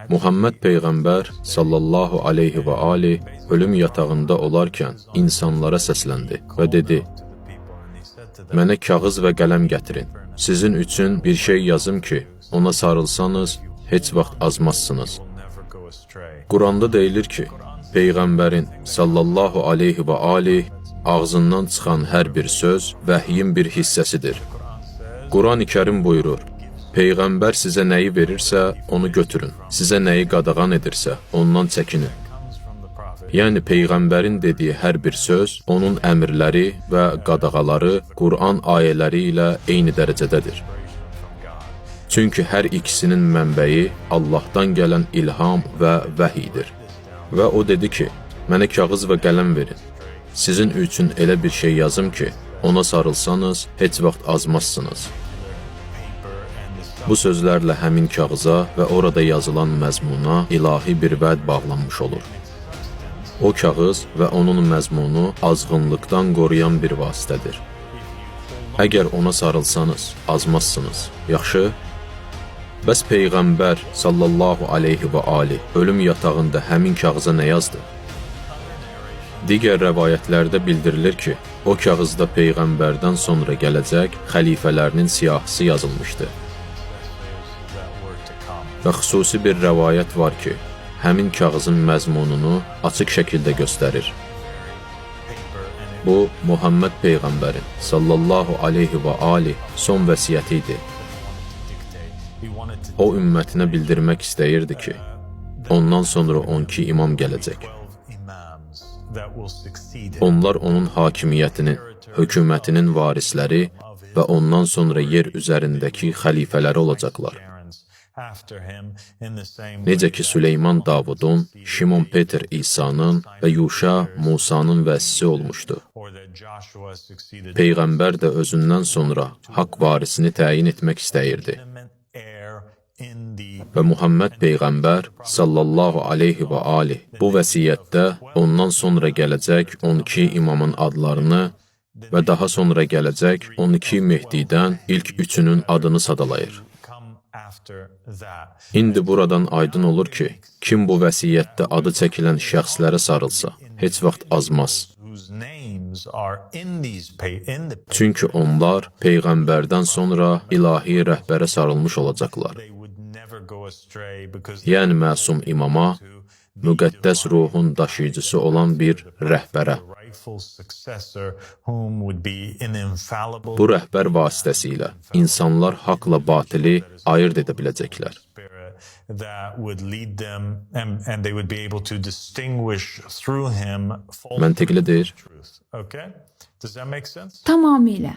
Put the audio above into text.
Muhammed Peyğəmbər sallallahu aleyhi və alih ölüm yatağında olarkən insanlara səsləndi və dedi: "Mənə kağız və qələm gətirin. Sizin üçün bir şey yazım ki, ona sarılsanız heç vaxt azmazsınız." Quranda deyilir ki, Peyğəmbərin sallallahu aleyhi və alih ağzından çıxan hər bir söz vəhyin bir hissəsidir. Quran-ı Kərim buyurur: Peyğəmbər sizə nəyi verirsə, onu götürün. Sizə nəyi qadağan edirsə, ondan çəkinin. Yəni Peyğəmbərin dediyi hər bir söz, onun əmrləri və qadağaları Quran ayələri ilə eyni dərəcədədir. Çünki hər ikisinin mənbəyi Allahdan gələn ilham və vəhiydir. Və o dedi ki, mənə kağız və qələm verin. Sizin üçün elə bir şey yazım ki, ona sarılsanız heç vaxt azmazsınız. Bu sözlərlə həmin kağıza və orada yazılan məzmuna ilahi bir vəd bağlanmış olur. O kağız və onun məzmunu azğınlıqdan qoruyan bir vasitədir. Əgər ona sarılsanız, azmazsınız. Yaxşı? Bəs Peyğəmbər sallallahu aleyhi və alih ölüm yatağında həmin kağıza nə yazdı? Digər rəvayətlərdə bildirilir ki, o kağızda Peyğəmbərdən sonra gələcək xəlifələrinin siyahısı yazılmışdı. Və xüsusi bir rəvayət var ki, həmin kağızın məzmununu açıq şəkildə göstərir. Bu, Muhammed Peyğəmbərin sallallahu aleyhi və alih son vəsiyyəti idi. O ümmətinə bildirmək istəyirdi ki, ondan sonra 12 imam gələcək. Onlar onun hakimiyyətinin, hökumətinin varisləri və ondan sonra yer üzərindəki xəlifələri olacaqlar. Necə ki Süleyman Davudun, Şimon Peter İsa'nın və Yuşa Musanın vəsisi olmuşdu. Peyğəmbər də özündən sonra haqq varisini təyin etmək istəyirdi. Və Muhammed Peyğəmbər sallallahu aleyhi və alih bu vəsiyyətdə ondan sonra gələcək 12 imamın adlarını və daha sonra gələcək 12 Mehdidən ilk üçünün adını sadalayır. İndi buradan aydın olur ki, kim bu vəsiyyətdə adı çəkilən şəxslərə sarılsa, heç vaxt azmaz. Çünki onlar Peyğəmbərdən sonra ilahi rəhbərə sarılmış olacaqlar. Yəni məsum imama, müqəddəs ruhun daşıyıcısı olan bir rəhbərə. Bu rəhbər vasitəsilə insanlar haqla batili ayırd edə biləcəklər. Məntiqlidir. Tamamilə.